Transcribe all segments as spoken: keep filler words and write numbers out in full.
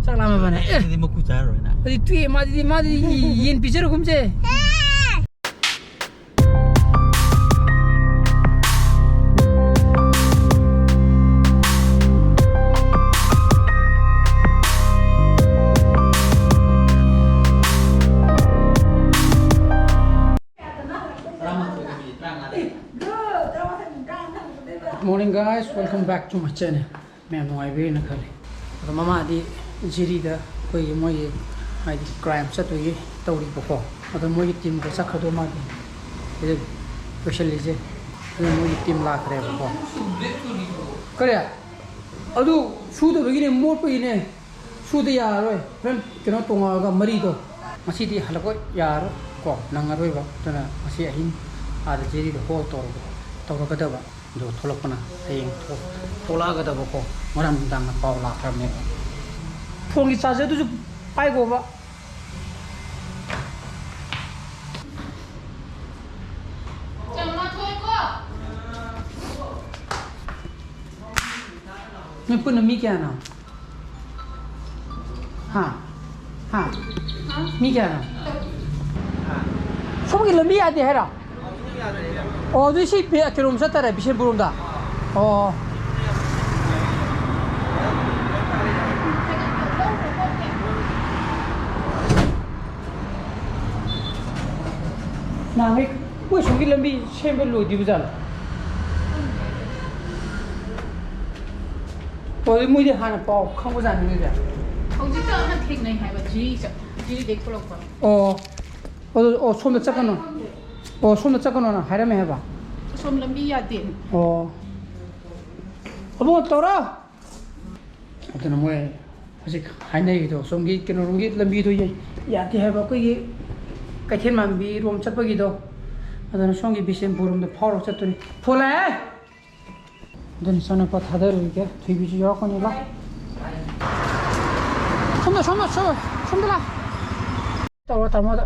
ꯆꯥꯛ ꯂꯥꯝꯃꯕꯅꯦ? ꯑꯦ, ꯑꯗꯨꯗꯤ ꯃꯀꯨ ꯆꯥꯔꯔꯣꯏꯅ꯫ ꯑꯗꯨꯗꯤ ꯇꯨꯏ, ꯃꯥꯗꯤ, ꯃꯥꯗꯤ ꯌꯦꯟ ꯄꯤꯖꯔꯒꯨꯝꯁꯦ꯫ Morning guys, welcome back to my channel. ꯃꯌꯥꯝ ꯅꯨꯡꯉꯥꯏꯕꯤꯔꯤꯅ ꯈꯜꯂꯤ꯫ ꯑꯗꯣ ꯃꯃꯥꯗꯤ ꯖꯤꯔꯤꯗ ꯑꯩꯈꯣꯏꯒꯤ ꯃꯣꯏꯒꯤ ꯍꯥꯏꯗꯤ ꯀ꯭ꯔꯥꯏꯝ ꯆꯠꯇꯣꯏꯒꯤ ꯇꯧꯔꯤꯕꯀꯣ꯫ ꯑꯗꯣ ꯃꯣꯏꯒꯤ ꯇꯤꯝꯒ ꯆꯠꯈ꯭ꯔꯗꯣ ꯃꯥꯗꯤ ꯍꯧꯖꯤꯛ ꯂꯣꯏꯁꯤꯜꯂꯤꯁꯦ꯫ ꯑꯗꯨ ꯃꯣꯏꯒꯤ ꯇꯤꯝ ꯂꯥꯛꯈ꯭ꯔꯦꯕꯀꯣ꯫ ꯀꯔꯤ? ꯑꯗꯨ ꯁꯨꯗꯕꯒꯤꯅꯦ, ꯃꯣꯠꯄꯒꯤꯅꯦ꯫ ꯁꯨꯗ ꯌꯥꯔꯔꯣꯏ꯫ ꯍꯣꯔꯦꯟ ꯀꯩꯅꯣ ꯇꯣꯡꯉꯛꯑꯒ ꯃꯔꯤꯗꯣ ꯉꯁꯤꯗꯤ ꯍꯜꯂꯛꯄ ꯌꯥꯔꯔꯣꯏ ꯀꯣ, ꯅꯪꯉꯔꯣꯏꯕ꯫ ꯑꯗꯨꯅ ꯉꯁꯤ ꯑꯍꯤꯡ ꯑꯥꯗ ꯖꯦꯔꯤꯗ ꯍꯣꯜ ꯇꯧꯔꯒ ꯇꯧꯔꯒꯗꯕ꯫ ꯑꯗꯣ ꯊꯣꯛꯂꯛꯄꯅ ꯍꯌꯦꯡ ꯊꯣꯛ-, ꯊꯣꯛꯂꯛꯑꯒꯗꯕꯀꯣ꯫ ꯉꯔꯥꯡ ꯅꯨꯡꯗꯥꯡꯅ ꯄꯥꯎ ꯂꯥꯛꯈ꯭ꯔꯕꯅꯦꯕ꯫ ꯐꯣꯟꯒꯤ ꯆꯥꯔꯖꯔꯗꯨꯁꯨ ꯄꯥꯏꯈꯣꯕ꯫ ꯅꯣꯏ ꯄꯨꯟꯅ ꯃꯤ ꯀꯌꯥꯅꯣ? ꯍꯥ? ꯍꯥ? ꯃꯤ ꯀꯌꯥꯅꯣ? ꯁꯣꯝꯒꯤ ꯂꯝꯕꯤ ꯌꯥꯗꯦ ꯍꯥꯏꯔꯣ? ꯑꯣ, ꯑꯗꯨꯗꯤ ꯁꯤ ꯕꯦ-, ꯀꯩꯅꯣꯝ ꯆꯠꯇꯔꯦ, ꯕꯤꯁꯦꯝꯄꯨꯔ ꯔꯣꯝꯗ꯫ ꯑꯣ꯫ ꯅꯍꯥꯟꯒꯩ ꯃꯣꯏ ꯁꯣꯝꯒꯤ ꯂꯝꯕꯤ ꯁꯦꯝꯕ ꯂꯣꯏꯗ꯭ꯔꯤꯕ ꯖꯥꯠꯂꯣ? ꯑꯣ, ꯑꯗꯨ ꯃꯣꯏꯗꯤ ꯍꯥꯟꯅ ꯄꯥꯎ ꯈꯪꯕꯖꯥꯠꯅꯤ ꯅꯣꯏꯗꯤ? ꯍꯧꯖꯤꯛꯇ ꯑꯃ ꯊꯦꯡꯅꯩ ꯍꯥꯏꯕ, ꯖꯤꯔꯤ ꯆꯠ-, ꯖꯤꯔꯤꯗꯩ ꯊꯣꯛꯂꯛꯄ꯫ ꯑꯣ꯫ ꯑꯗꯨ, ꯑꯣ, ꯁꯣꯝꯗ ꯆꯠꯀꯅꯨ꯫ ꯑꯣ, ꯁꯣꯝꯗ ꯆꯠꯀꯅꯣꯅ ꯍꯥꯏꯔꯝꯃꯦ ꯍꯥꯏꯕ? ꯑꯁꯣꯝ ꯂꯝꯕꯤ ꯌꯥꯗꯦ꯫ ꯑꯣ꯫ ꯑꯕꯨꯡꯉꯣ, ꯇꯧꯔꯣ꯫ ꯑꯗꯨꯅ ꯃꯣꯏ ꯍꯧꯖꯤꯛ ꯍꯥꯏꯅꯔꯤꯗꯣ, ꯁꯣꯝꯒꯤ ꯀꯩꯅꯣꯔꯣꯝꯒꯤ ꯂꯝꯕꯤꯗꯣ ꯌꯥ-, ꯌꯥꯗꯦ ꯍꯥꯏꯕ, ꯑꯩꯈꯣꯏꯒꯤ ꯀꯩꯊꯦꯜ ꯃꯥꯟꯕꯤ ꯔꯣꯝ ꯆꯠꯄꯒꯤꯗꯣ꯫ ꯑꯗꯨꯅ ꯁꯣꯝꯒꯤ ꯕꯤꯁꯦꯝꯄꯨꯔ ꯔꯣꯝꯗ ꯐꯥꯎꯔꯒ ꯆꯠꯇꯣꯏꯅꯤ꯫ ꯐꯣꯟ ꯂꯥꯛꯑꯦ꯫ ꯑꯗꯨꯅ ꯏꯆꯥꯅꯨꯄꯥ ꯊꯥꯗꯔꯨꯔꯒꯦ꯫ ꯊꯣꯏꯕꯤꯁꯨ ꯌꯥꯎꯔꯛꯀꯅꯤ, ꯂꯥꯎ꯫ ꯁꯣꯝꯗ, ꯁꯣꯝꯗ, ꯁꯣꯝꯗ, ꯁꯣꯝꯗ ꯂꯥꯎ꯫ ꯇꯧꯔꯣ ꯇꯥꯃꯣꯗ꯫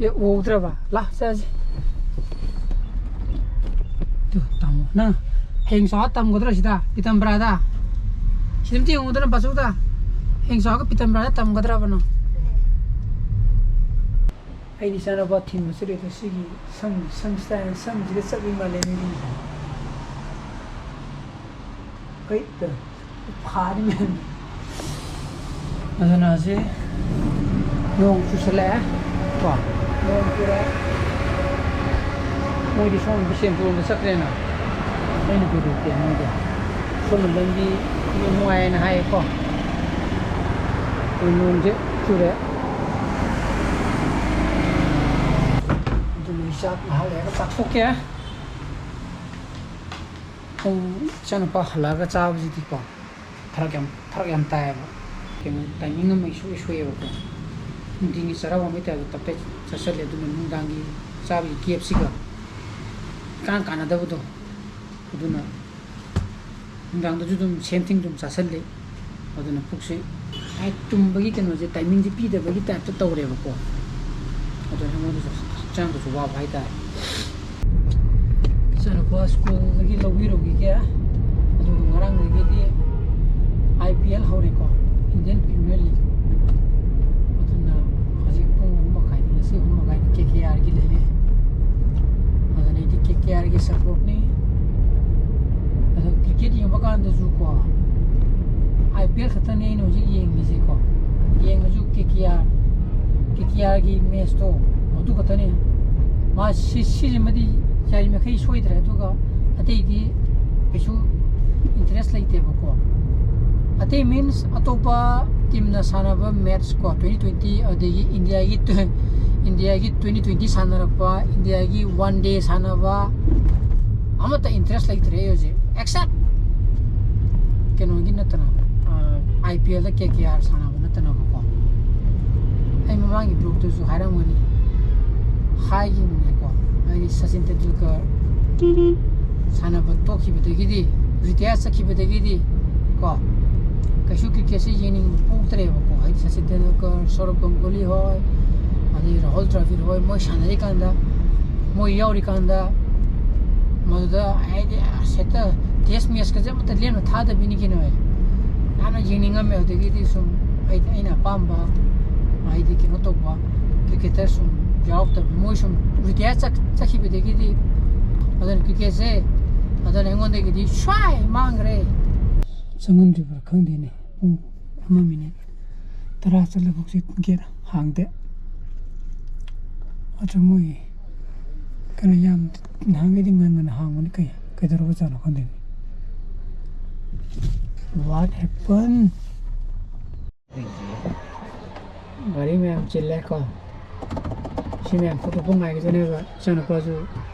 ꯑꯦ, ꯎꯍꯧꯗ꯭ꯔꯕ? ꯂꯥ, ꯆꯠꯂꯁꯤ꯫ ꯇꯨ, ꯇꯥꯃꯣ, ꯅꯪ ꯍꯌꯦꯡ ꯆꯥꯎꯔ ꯇꯝꯒꯗ꯭ꯔꯣ ꯁꯤꯗ? ꯄꯤꯇꯝꯕ꯭ꯔꯥꯗ? ꯁꯤꯗ ꯑꯝꯇ ꯌꯦꯡꯉꯨꯗꯅ, ꯕꯥꯆꯧꯗ꯫ ꯍꯌꯦꯡ ꯆꯥꯎꯔꯒ ꯄꯤꯇꯝꯕ꯭ꯔꯥꯗ ꯇꯝꯒꯗ꯭ꯔꯕ ꯅꯪ? ꯑꯩꯗꯤ ꯏꯆꯥꯅꯨꯄꯥ ꯊꯤꯟꯕ ꯆꯠꯂꯦ, ꯑꯗꯣ ꯁꯤꯒꯤ ꯁꯝ, ꯁꯝ style, ꯁꯝꯁꯤꯗ ꯆꯠꯂꯤ ꯃꯥꯜꯂꯦ ꯃꯤꯗꯤ꯫ ꯍꯩꯠ, ꯐꯥꯅꯤ ꯃꯌꯥꯝ꯫ ꯑꯗꯨꯅ ꯍꯧꯖꯤꯛ ꯅꯣꯡ ꯆꯨꯁꯜꯂꯛꯑꯦ ꯀꯣ, ꯅꯣꯡ ꯆꯨꯔꯦ꯫ ꯃꯣꯏꯗꯤ ꯁꯣꯝ ꯕꯤꯁꯦꯝꯄꯨꯔ ꯂꯣꯝꯗ ꯆꯠꯈ꯭ꯔꯦꯅ, ꯑꯩꯅ ꯄꯨꯊꯣꯛꯀꯦ ꯃꯣꯏꯗꯤ꯫ ꯁꯣꯝꯗ ꯂꯝꯕꯤ ꯅꯨꯡꯉꯥꯏꯅ ꯍꯥꯏꯌꯦꯀꯣ꯫ ꯑꯗꯨ ꯅꯣꯡꯁꯦ ꯆꯨꯔꯦ꯫ ꯑꯗꯨ ꯅꯣꯏ ꯆꯥꯛ ꯉꯥꯏꯍꯥꯛ ꯂꯩꯔꯒ ꯆꯥꯊꯣꯛꯀꯦ꯫ ꯄꯨꯡ ꯏꯆꯥꯅꯨꯄꯥ ꯍꯜꯂꯛꯑꯒ ꯆꯥꯕꯁꯤꯗꯤꯀꯣ, ꯐꯔꯛ ꯌꯥꯝ, ꯐꯔꯛ ꯌꯥꯝ ꯇꯥꯏꯌꯦꯕ꯫ ꯀꯩꯅꯣ, timing ꯑꯃ ꯏꯁꯣꯏ ꯁꯣꯏꯌꯦꯕꯀꯣ꯫ ꯅꯨꯡꯊꯤꯟꯒꯤ ꯆꯔꯥ ꯋꯥꯟꯕꯩ ꯇꯥꯏꯞꯇ ꯇꯞꯇꯥꯏ ꯆꯥꯁꯤꯜꯂꯦ꯫ ꯑꯗꯨꯅ ꯅꯨꯡꯗꯥꯡꯒꯤ ꯆꯥꯕꯒꯤ gapꯁꯤꯒ ꯏꯀꯥꯟ ꯀꯥꯟꯅꯗꯕꯗꯣ꯫ ꯑꯗꯨꯅ ꯅꯨꯡꯗꯥꯡꯗꯁꯨ ꯑꯗꯨꯝ same thing ꯑꯗꯨꯝ ꯆꯥꯁꯤꯜꯂꯤ꯫ ꯑꯗꯨꯅ ꯄꯨꯛꯁꯤ ꯍꯥꯏ, ꯇꯨꯝꯕꯒꯤ ꯀꯩꯅꯣꯁꯦ, timingꯁꯦ ꯄꯤꯗꯕꯒꯤ typeꯇ ꯇꯧꯔꯦꯕꯀꯣ꯫ ꯑꯗꯨꯅ ꯑꯩꯉꯣꯟꯗꯁꯨ ꯍꯛꯆꯥꯡꯗꯁꯨ ꯋꯥꯕ ꯍꯥꯏꯇꯥꯔꯦ꯫ ꯏꯆꯥꯅꯨꯄꯥ ꯁ꯭ꯀꯨꯜꯗꯒꯤ ꯂꯧꯕꯤꯔꯨꯈꯤꯒꯦ꯫ ꯑꯗꯨꯒ ꯉꯔꯥꯡꯗꯒꯤꯗꯤ IPL ꯍꯧꯔꯦꯀꯣ, Indian Premier League꯫ ꯑꯗꯨꯅ ꯍꯧꯖꯤꯛ ꯄꯨꯡ ꯑꯍꯨꯝ ꯃꯈꯥꯏꯗ, ꯉꯁꯤ ꯑꯍꯨꯝ ꯃꯈꯥꯏꯗ KKRꯒꯤ ꯂꯩꯌꯦ꯫ ꯑꯗꯨꯅ ꯑꯩꯗꯤ KKRꯒꯤ supportꯅꯤ꯫ ꯑꯗꯣ cricket ꯌꯦꯡꯕ ꯀꯥꯟꯗꯁꯨ ꯀꯣ, IPL ꯈꯛꯇꯅꯤ ꯑꯩꯅ ꯍꯧꯖꯤꯛ ꯌꯦꯡꯉꯤꯁꯦꯀꯣ꯫ ꯌꯦꯡꯉꯁꯨ KKR, KKRꯒꯤ matchꯇꯣ ꯑꯗꯨ ꯈꯛꯇꯅꯤ꯫ ꯃꯥ ꯁꯤ-, ꯁꯤꯁꯤꯃꯗꯤ ꯌꯥꯔꯤꯃꯈꯩ ꯁꯣꯏꯗ꯭ꯔꯦ, ꯑꯗꯨꯒ ꯑꯇꯩꯗꯤ ꯀꯩꯁꯨ interest ꯂꯩꯇꯦꯕꯀꯣ꯫ ꯑꯇꯩ means ꯑꯇꯣꯞꯄ teamꯅ ꯁꯥꯟꯅꯕ match ꯀꯣ, twenty twenty, ꯑꯗꯒꯤ Indiaꯒꯤ tw-, Indiaꯒꯤ twenty twenty ꯁꯥꯟꯅꯔꯛꯄ, Indiaꯒꯤ one day ꯁꯥꯟꯅꯕ, ꯑꯃꯠꯇ interest ꯂꯩꯇ꯭ꯔꯦ ꯑꯩ ꯍꯧꯖꯤꯛ, except ꯀꯩꯅꯣꯒꯤ ꯅꯠꯇꯅ, IPLꯗ KKR ꯁꯥꯟꯅꯕ ꯅꯠꯇꯅꯕꯀꯣ꯫ ꯑꯩ ꯃꯃꯥꯡꯒꯤ vlogꯇꯁꯨ ꯍꯥꯏꯔꯝꯒꯅꯤ, ꯍꯥꯏꯈꯤꯕꯅꯦꯀꯣ, ꯑꯩ ꯁꯆꯤꯟ ꯇꯦꯟꯗꯨꯜꯀꯔ ꯁꯥꯟꯅꯕ ꯇꯣꯛꯈꯤꯕꯗꯒꯤꯗꯤ, retire ꯆꯠꯈꯤꯕꯗꯒꯤꯗꯤ ꯀꯣ, ꯀꯩꯁꯨ cricketꯁꯦ ꯌꯦꯡꯅꯤꯡꯕ ꯄꯣꯛꯇ꯭ꯔꯦꯕꯀꯣ꯫ ꯍꯥꯏꯗꯤ ꯁꯆꯤꯟ ꯇꯦꯟꯗꯨꯜꯀꯔ, ꯁꯧꯔꯚ ꯒꯪꯒꯨꯂꯤ ꯍꯣꯏ, ꯑꯗꯩ ꯔꯥꯍꯨꯜ ꯗ꯭ꯔꯥꯕꯤꯗ ꯍꯣꯏ, ꯃꯣꯏ ꯁꯥꯟꯅꯔꯤꯀꯥꯟꯗ, ꯃꯣꯏ ꯌꯥꯎꯔꯤꯀꯥꯟꯗ, ꯃꯗꯨꯗ ꯍꯥꯏꯗꯤ ꯑꯁ ꯍꯦꯛꯇ test matchꯀꯁꯦ ꯑꯃꯠꯇ ꯂꯦꯝꯅ ꯊꯥꯗꯕꯤꯅꯤ ꯀꯩꯅꯣ꯫ ꯌꯥꯝꯅ ꯌꯦꯡꯅꯤꯡꯉꯝꯃꯦ꯫ ꯑꯗꯨꯗꯒꯤꯗꯤ ꯁꯨꯝ ꯑꯩꯗꯤ ꯑꯩꯅ ꯑꯄꯥꯝꯕ, ꯍꯥꯏꯗꯤ ꯀꯩꯅꯣ ꯇꯧꯕ ꯀ꯭ꯔꯤꯀꯦꯇꯔ ꯁꯨꯝ ꯌꯥꯎꯔꯛꯇꯕ, ꯃꯣꯏ ꯁꯨꯝ ꯔꯤꯇꯥꯌꯔ ꯆꯠꯈꯤꯕꯗꯒꯤꯗꯤ ꯑꯗꯨꯅ ꯀ꯭ꯔꯤꯀꯦꯠꯁꯦ ꯑꯗꯨꯅ ꯑꯩꯉꯣꯟꯗꯒꯤꯗꯤ ꯁ꯭ꯋꯥꯏ ꯃꯥꯡꯈ꯭ꯔꯦ꯫ ꯆꯪꯉꯝꯗ꯭ꯔꯤꯕ꯭ꯔꯥ ꯈꯪꯗꯦꯅꯦ꯫ ꯄꯨꯡ ꯑꯃ ꯃꯤꯅꯤꯠ ꯇꯔꯥ ꯆꯠꯂꯐꯥꯎꯁꯦ ꯒꯦꯠ ꯍꯥꯡꯗꯦ꯫ ꯑꯗꯨ ꯃꯣꯏ ꯀꯩꯅꯣ ꯌꯥꯝ ꯅꯍꯥꯟꯈꯩꯗꯤ ꯉꯟ ꯉꯟꯅ ꯍꯥꯡꯕꯅꯤ꯫ ꯀꯩ ꯀꯩꯗꯧꯔꯕꯖꯥꯠꯅꯣ ꯈꯪꯗꯦꯅꯦ꯫ What happened? ꯒꯥꯔꯤ ꯃꯌꯥꯝ ꯆꯤꯜꯂꯦ ꯀꯣ꯫ ꯁꯤ ꯃꯌꯥꯝ ꯊꯧꯗꯣꯛꯄ ꯉꯥꯏꯒꯗꯣꯏꯅꯦꯕ꯫ ꯏꯆꯥꯅꯨꯄꯥꯁꯨ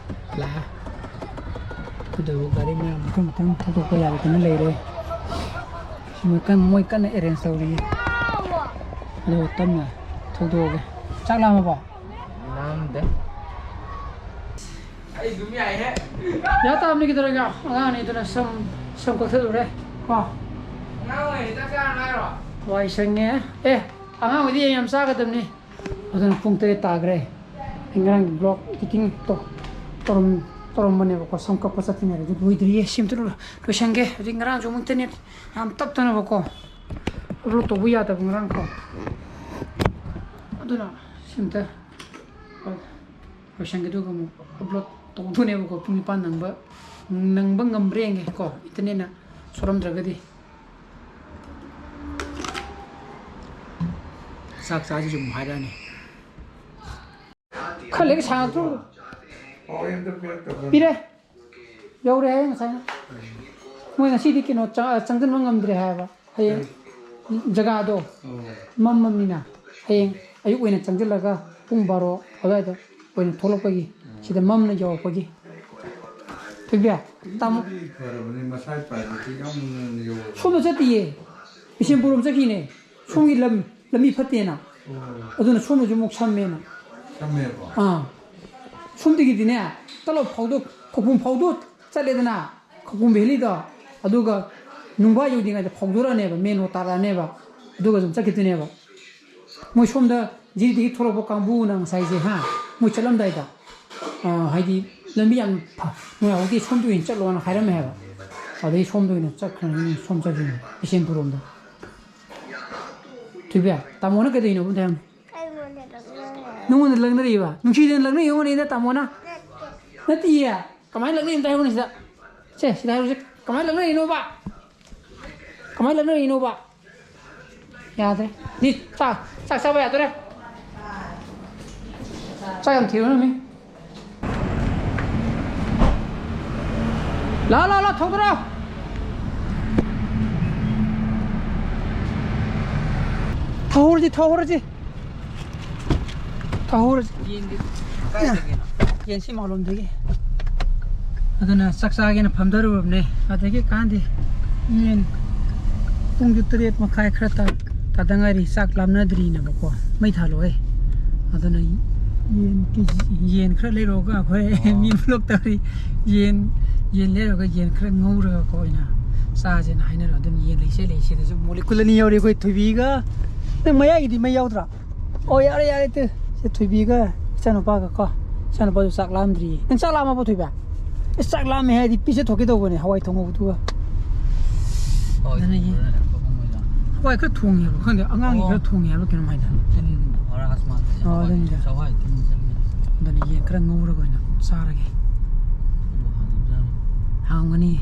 ꯂꯥꯛꯑꯦ꯫ ꯑꯗꯨꯕꯨ ꯒꯥꯔꯤ ꯃꯌꯥꯝ ꯃꯊꯪ ꯃꯊꯪ ꯊꯧꯗꯣꯛꯄ ꯌꯥꯔꯗꯅ ꯂꯩꯔꯦ꯫ ꯁꯤ ꯃꯣꯏ ꯀꯟꯅ, ꯃꯣꯏ ꯀꯟꯅ ꯑꯦꯔꯦꯟꯖ ꯇꯧꯔꯤꯌꯦ꯫ ꯑꯗꯨꯒ ꯇꯞꯅ ꯊꯧꯗꯣꯛꯑꯒꯦ꯫ ꯆꯥꯛ ꯂꯥꯝꯃꯕꯣ? ꯂꯥꯝꯗꯦ꯫ ꯌꯥ ꯇꯥꯕꯅꯤ ꯀꯩꯗꯧꯔꯒꯦ? ꯑꯉꯥꯡ ꯑꯅꯤꯗꯨꯅ ꯁꯝ, ꯁꯝ ꯀꯛꯊꯠꯂꯨꯔꯦ꯫ ꯀꯣ? ꯑꯉꯥꯡ ꯑꯣꯏꯔꯤꯉꯩ ꯆꯥꯛ ꯆꯥꯔꯅꯨ ꯍꯥꯏꯔꯣ? ꯋꯥꯏ ꯁꯪꯉꯦ꯫ ꯑꯦ, ꯑꯉꯥꯡ ꯑꯣꯏꯗꯤ ꯌꯥꯝ ꯆꯥꯒꯗꯕꯅꯤ꯫ ꯑꯗꯨꯅ ꯄꯨꯡ ꯇꯔꯦꯠ ꯇꯥꯈ꯭ꯔꯦ꯫ ꯑꯩ ꯉꯔꯥꯡꯒꯤ ꯕ꯭ꯂꯣꯛ ꯏꯗꯤꯇꯤꯡ ꯇꯧ-, ꯇꯧꯔꯝ-, ꯇꯧꯔꯝꯕꯅꯦꯕꯀꯣ꯫ ꯁꯝ ꯀꯛꯄ ꯆꯠꯇ꯭ꯔꯤꯉꯩꯗ ꯑꯗꯨ ꯂꯣꯏꯗ꯭ꯔꯤꯌꯦ꯫ ꯁꯤ ꯑꯝꯇ ꯂꯣꯏ-, ꯂꯣꯏꯁꯟꯒꯦ꯫ ꯍꯧꯖꯤꯛ ꯉꯔꯥꯡꯁꯨ ꯑꯃꯨꯛ ꯏꯟꯇꯔꯅꯦꯠ ꯌꯥꯝ ꯇꯞꯇꯅꯕꯀꯣ꯫ ꯑꯞꯂꯣꯗ ꯇꯧꯕ ꯌꯥꯗꯕ ꯉꯔꯥꯡ ꯀꯣ꯫ ꯑꯗꯨꯅ ꯁꯤ ꯑꯝꯇ ꯂꯣꯏꯁꯟꯒꯦ, ꯑꯗꯨꯒ ꯑꯃꯨꯛ ꯑꯞꯂꯣꯗ ꯇꯧꯗꯣꯏꯅꯦꯕꯀꯣ꯫ ꯄꯨꯡ ꯅꯤꯄꯥꯟ ꯅꯪꯕ, ꯅꯪꯕ ꯉꯝꯕ꯭ꯔꯥ ꯌꯦꯡꯒꯦ ꯀꯣ, ꯏꯟꯇꯔꯅꯦꯠꯅ ꯁꯣꯔꯝꯗ꯭ꯔꯒꯗꯤ꯫ ꯆꯥꯛ ꯆꯥꯁꯤꯁꯨ ꯑꯃꯨꯛ ꯍꯥꯏꯔꯛꯑꯅꯤ꯫ ꯈꯔ ꯂꯩꯔꯒ ꯁꯥꯡꯉꯛꯇ꯭ꯔꯣ? ꯄꯤꯔꯦ꯫ ꯌꯧꯔꯦ ꯍꯥꯏꯌꯦ ꯉꯁꯥꯏꯅ꯫ ꯃꯣꯏ ꯉꯁꯤꯗꯤ ꯀꯩꯅꯣ ꯆꯪ-, ꯆꯪꯁꯤꯟꯕ ꯉꯝꯗ꯭ꯔꯦ ꯍꯥꯏꯌꯦꯕ꯫ ꯍꯌꯦꯡ ꯖꯒꯥꯗꯣ ꯃꯝꯃꯝꯅꯤꯅ ꯍꯌꯦꯡ ꯑꯌꯨꯛ ꯑꯣꯏꯅ ꯆꯪꯁꯤꯜꯂꯒ ꯄꯨꯡ ꯕꯥꯔꯣ ꯑꯗꯨꯋꯥꯏꯗ ꯑꯣꯏꯅ ꯊꯣꯛꯂꯛꯄꯒꯤ, ꯁꯤꯗ ꯃꯝꯅ ꯌꯧꯔꯛꯄꯒꯤ꯫ ꯊꯣꯏꯕꯤ, ꯇꯥꯃꯣ꯫ ꯑꯗꯨꯗꯤ ꯐꯔꯕꯅꯤ, ꯃꯁꯥꯏ private ꯇ ꯌꯥꯝ ꯉꯟꯅ ꯌꯧꯔꯕꯅꯤ꯫ ꯁꯣꯝꯗ ꯆꯠꯇꯤꯌꯦ, ꯕꯤꯁꯦꯝꯄꯨꯔ ꯔꯣꯝ ꯆꯠꯈꯤꯅꯦ꯫ ꯁꯣꯝꯒꯤ ꯂꯝ, ꯂꯝꯕꯤ ꯐꯠꯇꯦꯅ꯫ ꯑꯣ꯫ ꯑꯗꯨꯅ ꯁꯣꯝꯗꯁꯨ ꯑꯃꯨꯛ ꯁꯝꯃꯦꯅ꯫ ꯁꯝꯃꯦꯕ? ꯑꯥ꯫ ꯁꯣꯝꯗꯒꯤꯗꯤꯅꯦ, ꯇꯂꯣꯞ ꯐꯥꯎꯗꯣꯛ, ꯈꯧꯄꯨꯝ ꯐꯥꯎꯗꯣꯛ ꯆꯠꯂꯦꯗꯅ, ꯈꯧꯄꯨꯝ valley ꯗꯣ, ꯑꯗꯨꯒ ꯅꯨꯡꯕꯥ ꯌꯧꯗ꯭ꯔꯤꯉꯩꯗ ꯐꯥꯎꯗꯣꯔꯛꯑꯅꯦꯕ, main road ꯇꯥꯔꯛꯑꯅꯦꯕ, ꯑꯗꯨꯒ ꯑꯗꯨꯝ ꯆꯠꯈꯤꯗꯣꯏꯅꯦꯕ꯫ ꯃꯣꯏ ꯁꯣꯝꯗ ꯖꯤꯔꯤꯗꯒꯤ ꯊꯣꯛꯂꯛꯄ ꯀꯥꯡꯕꯨꯅ ꯉꯁꯥꯏꯁꯦ, ꯍꯥ, ꯃꯣꯏ ꯆꯠꯂꯝꯗꯥꯏꯗ, ꯑ, ꯍꯥꯏꯗꯤ ꯂꯝꯕꯤ ꯌꯥꯝ ꯐ-, ꯅꯨꯡꯉꯥꯏꯍꯧꯗꯦ, ꯁꯣꯝꯗ ꯑꯣꯏꯅ ꯆꯠꯂꯣꯅ ꯍꯥꯏꯔꯝꯃꯦ ꯍꯥꯏꯕ꯫ ꯑꯗꯩ ꯁꯣꯝꯗ ꯑꯣꯏꯅ ꯆꯠꯈ꯭ꯔꯅꯤ, ꯁꯣꯝ ꯆꯠꯈ꯭ꯔꯅꯤ, ꯕꯤꯁꯦꯝꯄꯨꯔ ꯔꯣꯝꯗ꯫ ꯊꯣꯏꯕꯤ, ꯇꯥꯃꯣꯅ ꯀꯩꯗꯧꯔꯤꯅꯣ ꯑꯝꯇ ꯍꯥꯏꯌꯨꯅꯦ꯫ ꯑꯩꯉꯣꯟꯗ ꯂꯛꯅꯔꯦ꯫ ꯅꯉꯣꯟꯗ ꯂꯛꯅꯔꯤꯕ? ꯅꯨꯡꯁꯤꯗꯅ ꯂꯛꯅꯔꯤ ꯑꯣꯏꯔꯝꯒꯅꯤꯗ ꯇꯥꯃꯣꯅ꯫ ꯅꯠꯇꯦ꯫ ꯅꯠꯇꯤꯌꯦ꯫ ꯀꯃꯥꯏꯅ ꯂꯛꯅꯔꯤꯅꯣ ꯑꯝꯇ ꯍꯥꯏꯌꯨꯅꯦ ꯁꯤꯗ꯫ ꯁꯦ, ꯁꯤꯗ ꯍꯥꯏꯌꯨꯁꯦ꯫ ꯀꯃꯥꯏꯅ ꯂꯛꯅꯔꯤꯅꯣꯕ? ꯀꯃꯥꯏꯅ ꯂꯛꯅꯔꯤꯅꯣꯕ? ꯌꯥꯗ꯭ꯔꯦ꯫ ꯃꯤ ꯆꯥꯛ, ꯆꯥꯛ ꯆꯥꯕ ꯌꯥꯗꯣꯔꯦ꯫ ꯆꯥꯛ ꯌꯥꯝ ꯊꯤꯔꯝꯃꯤ꯫ ꯂꯥꯛꯑꯣ, ꯂꯥꯛꯑꯣ, ꯂꯥꯛꯑꯣ, ꯊꯧꯗꯣꯔꯛꯑꯣ꯫ ꯊꯧꯍꯧꯔꯁꯤ, ꯊꯧꯍꯧꯔꯁꯤ꯫ ꯊꯧꯍꯧꯔꯁꯤ꯫ ꯌꯦꯟꯗꯤ ꯀꯥꯏꯗꯒꯤꯅꯣ? ꯌꯦꯟ ꯁꯤ ꯃꯥꯂꯣꯝꯗꯒꯤ꯫ ꯑꯗꯨꯅ ꯆꯥꯛ ꯆꯥꯒꯦꯅ ꯐꯝꯊꯔꯨꯔꯕꯅꯦ꯫ ꯑꯗꯒꯤ ꯀꯥꯟꯗꯤ ꯌꯦꯟ ꯄꯨꯡꯁꯨ ꯇꯔꯦꯠ ꯃꯈꯥꯏ ꯈꯔ ꯇꯥ-, ꯇꯥꯗ ꯉꯥꯏꯔꯤ, ꯆꯥꯛ ꯂꯥꯝꯅꯗ꯭ꯔꯤꯅꯦꯕꯀꯣ꯫ ꯃꯩ ꯊꯥꯜꯂꯣꯍꯦ꯫ ꯑꯗꯨꯅ ꯌꯦꯟ ꯀꯦ ꯖꯤ, ꯌꯦꯟ ꯈꯔ ꯂꯩꯔꯛꯑꯒ ꯑꯩꯈꯣꯏ ꯑꯣ꯫ ꯃꯤ ꯕ꯭ꯂꯣꯛ ꯇꯧꯔꯤ꯫ ꯌꯦꯟ, ꯌꯦꯟ ꯂꯩꯔꯨꯔꯒ ꯌꯦꯟ ꯈꯔ ꯉꯧꯔꯒꯀꯣ ꯑꯣꯏꯅ ꯆꯥꯁꯦꯅ ꯍꯥꯏꯅꯔꯣ꯫ ꯑꯗꯨꯅ ꯌꯦꯟ ꯂꯩꯁꯦ, ꯂꯩꯁꯦꯗꯁꯨ ꯃꯣꯂꯤꯀꯨꯜ ꯑꯅꯤ ꯌꯧꯔꯤ ꯑꯩꯈꯣꯏ ꯊꯣꯏꯕꯤꯒ꯫ ꯅꯪ ꯃꯌꯥꯏꯒꯤꯗꯤ ꯃꯩ ꯌꯥꯎꯗ꯭ꯔꯥ? ꯑꯣ, ꯌꯥꯔꯦ, ꯌꯥꯔꯦ, ꯇꯨ꯫ ꯁꯤ ꯊꯣꯏꯕꯤꯒ ꯏꯆꯥꯅꯨꯄꯥꯒ ꯀꯣ꯫ ꯏꯆꯥꯅꯨꯄꯥꯁꯨ ꯆꯥꯛ ꯂꯥꯝꯗ꯭ꯔꯤꯌꯦ꯫ ꯅꯪ ꯆꯥꯛ ꯂꯥꯝꯃꯕꯣ, ꯊꯣꯏꯕꯤ? ꯑꯦ, ꯆꯥꯛ ꯂꯥꯝꯃꯦ ꯍꯥꯏꯔꯗꯤ ꯄꯤꯖꯊꯣꯛꯀꯦ ꯇꯧꯕꯅꯦ, ꯍꯋꯥꯏ ꯊꯣꯡ ꯍꯧꯕꯗꯨꯒ꯫ ꯍꯋꯥꯏ ꯑꯗꯨꯅ ꯊꯣꯡꯕꯗꯨꯅꯅꯦ, ꯌꯦ-, ꯄꯛꯄ ꯃꯣꯏꯗ꯫ ꯍꯋꯥꯏ ꯈꯔ ꯊꯣꯡꯉꯦꯕ, ꯈꯪꯗꯦ, ꯑꯉꯥꯡꯒꯤ ꯑꯣ꯫ ꯈꯔ ꯊꯣꯡꯉꯦ ꯍꯥꯏꯕ ꯀꯩꯅꯣꯝ ꯍꯥꯏꯗ꯫ ꯇꯤꯟ ꯍꯣꯔꯥꯁ ꯃꯥꯜꯂꯦ꯫ ꯑꯣ, ꯍꯋꯥꯏ, ꯑꯗꯨꯅꯤꯗ꯫ ꯆꯋꯥꯏ ꯇꯤꯟ ꯆꯪꯉꯦ꯫ ꯑꯗꯨꯅ ꯌꯦꯟ ꯈꯔ ꯉꯧꯔꯒ ꯑꯣꯏꯅ ꯆꯥꯔꯒꯦ꯫ ꯑꯗꯨꯕꯨ ꯍꯥꯎꯕꯖꯥꯠꯅꯤ꯫ ꯍꯥꯎꯒꯅꯤ꯫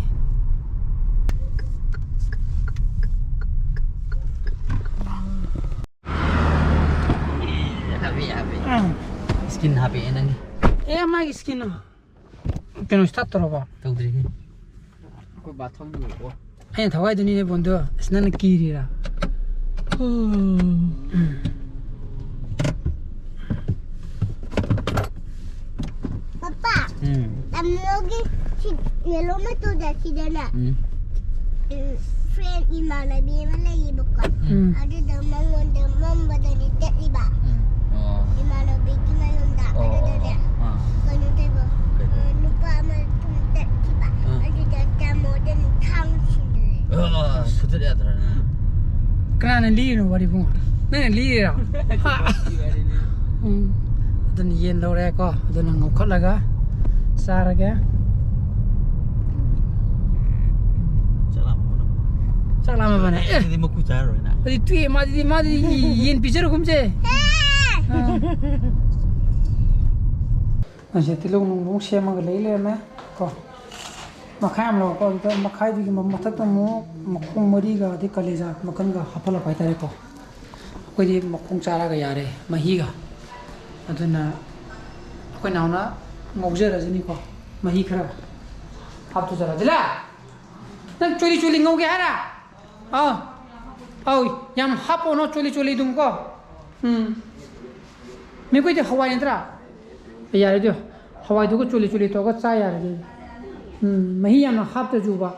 ꯍꯥꯞꯄꯦ, ꯍꯥꯞꯄꯦ꯫ ꯑꯥ꯫ ꯁ꯭ꯀꯤꯟ ꯍꯥꯞꯄꯦ ꯅꯪꯒꯤ꯫ ꯑꯦ, ꯃꯥꯒꯤ ꯁ꯭ꯀꯤꯟ ꯀꯩꯅꯣ ꯁ꯭ꯇꯥꯔꯠ ꯇꯧꯔꯕꯣ? ꯇꯧꯗ꯭ꯔꯤꯍꯦ꯫ ꯑꯩꯈꯣꯏ ꯕꯥ ꯊꯧꯔꯨꯔꯣ꯫ ꯑꯩꯅ ꯊꯋꯥꯏꯗꯨꯅꯤꯅꯦ ꯕꯣꯟꯗꯣ꯫ ꯑꯁ, ꯅꯪꯅ ꯀꯤꯔꯤꯔꯥ? ꯎꯝ꯫ ꯄꯄꯥ, ꯎꯝ꯫ ꯇꯥꯃꯣꯒꯤ ꯁꯤ ꯌꯦꯂꯣ ꯃꯆꯨꯗ ꯁꯤꯗꯅꯦ꯫ ꯎꯝ꯫ ꯎꯝ, ꯐ꯭ꯔꯦꯟ ꯏꯃꯥꯟꯅꯕꯤ ꯑꯃ ꯂꯩꯌꯦꯕꯀꯣ꯫ ꯎꯝ꯫ ꯑꯗꯨꯗ ꯃꯉꯣꯟꯗ ꯃꯝꯕꯗꯅꯦ ꯆꯠꯂꯤꯕ꯫ ꯎꯝ꯫ ꯑꯣ꯫ ꯏꯃꯥꯟꯅꯕꯤꯒꯤ ꯃꯌꯨꯝꯗ꯫ ꯑꯣ, ꯑꯗꯨꯗꯅꯦ꯫ ꯑꯣ, ꯑꯥ꯫ ꯀꯩꯅꯣ ꯇꯧꯕ꯫ ꯀꯩꯅꯣ? ꯑ, ꯅꯨꯄꯥ ꯑꯃ ꯁꯨꯝ ꯆꯠꯈꯤꯕ꯫ ꯑꯥ꯫ ꯑꯗꯨꯗ ꯇꯥꯃꯣꯗꯅꯦ ꯊꯥꯡ ꯁꯤꯟꯗꯣꯔꯛꯑꯦ꯫ ꯑ, ꯐꯨꯗꯠ ꯌꯥꯗ꯭ꯔꯥ ꯅꯪ? ꯀꯅꯥꯅ ꯂꯤꯔꯤꯅꯣ ꯋꯥꯔꯤ ꯏꯕꯨꯡꯉꯣ? ꯅꯪꯅ ꯂꯤꯔꯤꯔꯣ? ꯍꯥ? ꯎꯝ꯫ ꯑꯗꯨꯅ ꯌꯦꯟ ꯂꯧꯔꯦꯀꯣ꯫ ꯑꯗꯨꯅ ꯉꯧꯈꯠꯂꯒ ꯆꯥꯔꯒꯦ꯫ ꯆꯥꯛ ꯂꯥꯝꯃꯕꯅꯦ? ꯑꯦ꯫ ꯑꯗꯨꯗꯤ ꯃꯀꯨ ꯆꯥꯔꯔꯣꯏꯅ꯫ ꯑꯗꯨꯗꯤ ꯇꯨꯏ, ꯃꯥꯗꯤ, ꯃꯥꯗꯤ ꯌꯦꯟ ꯄꯤꯖꯔꯒꯨꯝꯁꯦ꯫ ꯑꯥ꯫ ꯑꯁꯤ ꯇꯤꯜꯍꯧ ꯅꯨꯡ ꯂꯣꯏ ꯁꯦꯝꯃꯒ ꯂꯩ ꯂꯩꯔꯝꯃꯦ ꯀꯣ꯫ ꯃꯈꯥꯏ ꯑꯃ ꯂꯧꯔꯛꯄ, ꯑꯗꯨꯗ ꯃꯈꯥꯏꯗꯨꯒꯤ ꯃ-, ꯃꯊꯛꯇ ꯑꯃꯨꯛ ꯃꯈꯣꯡ ꯃꯔꯤꯒ ꯑꯗꯩ ꯀꯂꯦꯖꯥ ꯃꯀꯟꯒ ꯍꯥꯞꯍꯜꯂꯛꯄ ꯍꯥꯏꯇꯥꯔꯦꯀꯣ꯫ ꯑꯩꯈꯣꯏꯗꯤ ꯃꯈꯣꯡ ꯆꯥꯔꯒ ꯌꯥꯔꯦ, ꯃꯍꯤꯒ꯫ ꯑꯗꯨꯅ ꯑꯩꯈꯣꯏ ꯅꯥꯎꯅ ꯉꯧꯖꯔꯁꯤꯅꯤꯀꯣ, ꯃꯍꯤ ꯈꯔ ꯍꯥꯞꯇꯣꯛꯆꯔꯁꯤꯂ꯫ ꯅꯪ ꯆꯣꯂꯤ ꯆꯣꯂꯤ ꯉꯧꯒꯦ ꯍꯥꯏꯔ? ꯑꯥ, ꯑꯧ, ꯌꯥꯝ ꯍꯥꯞꯄꯣꯅꯣ, ꯆꯣꯂꯤ ꯆꯣꯂꯤ ꯑꯗꯨꯝ ꯀꯣ꯫ ꯎꯝ꯫ ꯃꯤꯈꯣꯏꯗꯤ ꯍꯋꯥꯏ ꯅꯠꯇ꯭ꯔꯥ? ꯌꯥꯔꯦ ꯑꯗꯨ, ꯍꯋꯥꯏꯗꯨꯒ ꯆꯣꯂꯤ ꯆꯣꯂꯤ ꯇꯧꯔꯒ ꯆꯥ ꯌꯥꯔꯦ ꯑꯗꯨꯗꯤ꯫ ꯎꯝ, ꯃꯍꯤ ꯌꯥꯝꯅ ꯍꯥꯞꯇ꯭ꯔꯁꯨꯕ꯫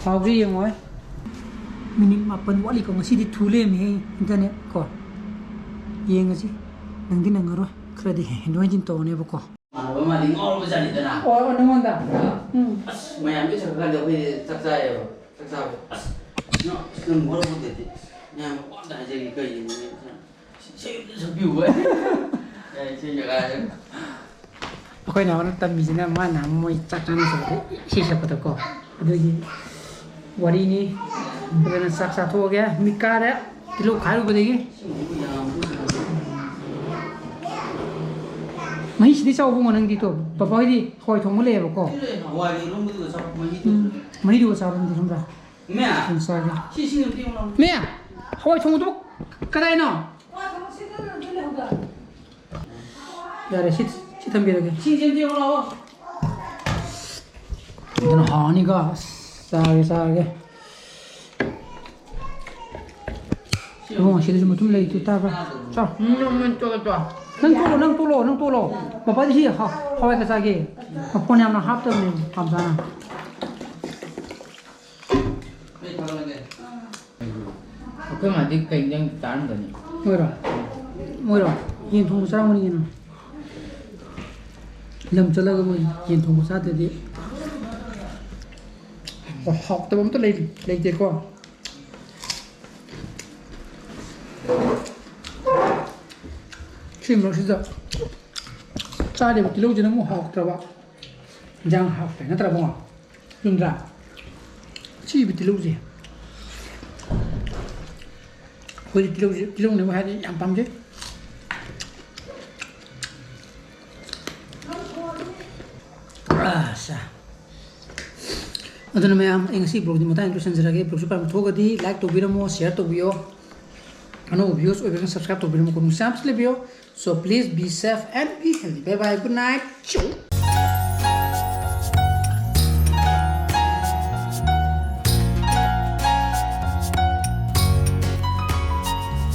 ꯊꯥꯎꯁꯦ ꯌꯦꯡꯉꯣ꯫ ꯃꯤꯅꯤꯠ ꯃꯥꯄꯟ ꯋꯥꯠꯂꯤꯀꯣ꯫ ꯉꯁꯤꯗꯤ ꯊꯨ ꯂꯩꯔꯝꯃꯤꯍꯦ internet ꯀꯣ꯫ ꯌꯦꯡꯉꯁꯤ꯫ ꯅꯪꯗꯤ ꯅꯪꯉꯔꯣꯏ꯫ ꯈꯔꯗꯤ ꯍꯦꯟꯗꯣꯛ ꯍꯦꯟꯖꯤꯟ ꯇꯧꯔꯅꯦꯕꯀꯣ꯫ ꯏꯃꯥꯟꯅꯕ ꯑꯃꯗꯤ ꯉꯥꯎꯔꯕ ꯖꯥꯠꯅꯤꯗꯅ꯫ ꯑꯣ, ꯑꯣ, ꯅꯉꯣꯟꯗ? ꯑꯥ꯫ ꯎꯝ꯫ ꯑꯁ, ꯃꯌꯥꯝ ꯂꯣꯏ ꯆꯠꯈ꯭ꯔꯀꯥꯟꯗ ꯑꯩꯈꯣꯏ ꯆꯥꯛ ꯆꯥꯏꯌꯦꯕ꯫ ꯆꯥꯛ ꯆꯥꯕ꯫ ꯑꯁ, ꯅꯪ, ꯑꯁ, ꯅꯪ ꯉꯥꯎꯔꯕꯗꯗꯤ꯫ ꯃꯌꯥꯝ ꯑꯝꯇ ꯍꯥꯏꯖꯒꯦ ꯀꯩꯒꯤꯅꯣ? ꯏꯁꯩ ꯑꯝꯇ ꯁꯛꯄꯤꯌꯨ꯫ ꯑꯦ, ꯏꯁꯩ ꯁꯛ ꯍꯥꯏꯔꯒ꯫ ꯑꯩꯈꯣꯏ ꯅꯥꯎꯅ ꯇꯝꯃꯤꯁꯤꯅ ꯃꯥꯅ ꯃꯣꯏ ꯆꯥꯛ ꯆꯥꯅ ꯆꯠꯄꯗ ꯏꯁꯩ ꯁꯛꯄꯗꯀꯣ꯫ ꯑꯗꯨꯒꯤ ꯋꯥꯔꯤꯅꯤ꯫ ꯑꯗꯨꯅ ꯆꯥꯛ ꯆꯥꯊꯣꯛꯑꯒꯦ꯫ ꯃꯤꯠ ꯀꯥꯔꯦ꯫ ꯇꯤꯜꯍꯧ ꯈꯥꯏꯔꯨꯕꯗꯒꯤ꯫ ꯃꯍꯤꯁꯤꯗꯤ ꯆꯥꯎꯕ ꯉꯣ ꯅꯪꯗꯤ ꯇꯣ꯫ ꯄꯄꯥ ꯍꯣꯏꯗꯤ ꯍꯋꯥꯏ ꯊꯣꯡꯕ ꯂꯩꯌꯦꯕꯀꯣ꯫ ꯍꯋꯥꯏ ꯏꯔꯣꯟꯕꯗꯨꯒ ꯆꯥꯎ, ꯃꯍꯤꯗꯨ꯫ ꯎꯝ꯫ ꯃꯍꯤꯗꯨꯒ ꯆꯥꯕ ꯅꯪꯗꯤ ꯈꯪꯕ꯭ꯔꯥ? ꯃꯦ! ꯁꯨꯝ ꯆꯥꯒꯦ꯫ ꯁꯤ ꯏꯁꯤꯡ ꯑꯝꯇ ꯌꯦꯡꯉꯨ ꯂꯥꯎ꯫ ꯃꯦ! ꯍꯋꯥꯏ ꯊꯣꯡꯕꯗꯨꯕꯨ ꯀꯗꯥꯏꯅꯣ? ꯌꯥꯔꯦ, ꯁꯤ, ꯁꯤ ꯊꯝꯕꯤꯔꯒꯦ꯫ ꯏꯁꯤꯡꯁꯦ ꯑꯝꯇ ꯌꯦꯡꯉꯨ ꯂꯥꯎ꯫ ꯑꯗꯨꯅ ꯍꯥꯎꯔꯅꯤꯀꯣ꯫ ꯑꯁ, ꯆꯥꯔꯒꯦ, ꯆꯥꯔꯒꯦ꯫ ꯏꯕꯨꯡꯉꯣ, ꯁꯤꯗꯁꯨ ꯃꯇꯨꯝ ꯂꯩꯇꯦ, ꯇꯥꯕ꯭ꯔꯥ? ꯆꯥꯎ꯫ ꯎꯝ, ꯎꯝ, ꯎꯝ, ꯇꯣꯛꯑꯣ, ꯇꯣꯛꯑꯣ꯫ ꯅꯪ ꯇꯣꯛꯂꯣ, ꯅꯪ ꯇꯣꯛꯂꯣ, ꯅꯪ ꯇꯣꯛꯂꯣ꯫ ꯄꯄꯥꯗꯤ ꯁꯤ ꯍ-, ꯍꯋꯥꯏ ꯈꯛ ꯆꯥꯒꯦ꯫ ꯃꯐꯣꯟ ꯌꯥꯝꯅ ꯍꯥꯞꯇꯕꯅꯦ, ꯄꯥꯝꯖꯥꯅ꯫ ꯑꯩꯈꯣꯏ ꯃꯥꯗꯤ ꯀꯩ ꯏꯟꯖꯥꯡ ꯆꯥꯔꯝꯒꯅꯤ? ꯃꯣꯏꯔꯣ? ꯃꯣꯏꯔꯣ? ꯌꯦꯟ ꯊꯣꯡꯕ ꯆꯥꯔꯝꯒꯅꯤ ꯀꯩꯅꯣ꯫ ꯂꯝ ꯆꯠꯂꯒ ꯃꯣꯏ ꯌꯦꯟ ꯊꯣꯡꯕ ꯆꯥꯗ꯭ꯔꯗꯤ ꯍꯥꯎꯇꯕ ꯑꯝꯇ ꯂꯩ-, ꯂꯩꯇꯦꯀꯣ꯫ ꯁꯤ ꯃꯔꯛꯁꯤꯗ ꯆꯥꯔꯤꯕ ꯇꯤꯜꯍꯧꯁꯤꯅ ꯑꯃꯨꯛ ꯍꯥꯎꯇ꯭ꯔꯕ, ꯏꯟꯖꯥꯡ ꯍꯥꯎꯇ꯭ꯔꯦ, ꯅꯠꯇ꯭ꯔꯥ ꯏꯕꯨꯡꯉꯣ? ꯆꯨꯝꯗ꯭ꯔꯥ? ꯁꯤꯕ ꯇꯤꯜꯍꯧꯁꯦ ꯑꯩꯈꯣꯏꯗꯤ ꯇꯤꯜꯍꯧꯁꯦ, ꯇꯤꯜꯍꯧꯅꯦꯕꯨ ꯍꯥꯏꯔꯗꯤ ꯌꯥꯝ ꯄꯥꯝꯖꯩ꯫ ꯑꯁꯥ꯫ ꯑꯗꯨꯅ ꯃꯌꯥꯝ, ꯑꯩ ꯉꯁꯤ vlogꯗꯤ ꯃꯇꯥꯡ ꯂꯣꯏꯁꯤꯟꯖꯔꯒꯦ꯫ Vlogꯁꯨ ꯄꯥꯝꯕ ꯊꯣꯛꯑꯒꯗꯤ like ꯇꯧꯕꯤꯔꯝꯃꯣ, share ꯇꯧꯕꯤꯌꯣ꯫ ꯑꯅꯧꯕ viewers ꯑꯣꯏꯕꯤꯔꯒꯅ subscribe ꯇꯧꯕꯤꯔꯝꯃꯣ, ꯈꯨꯗꯣꯡ ꯆꯥꯕꯁꯨ ꯂꯩꯕꯤꯌꯣ꯫ So please be safe and be healthy. Bye bye, good night. Ciao.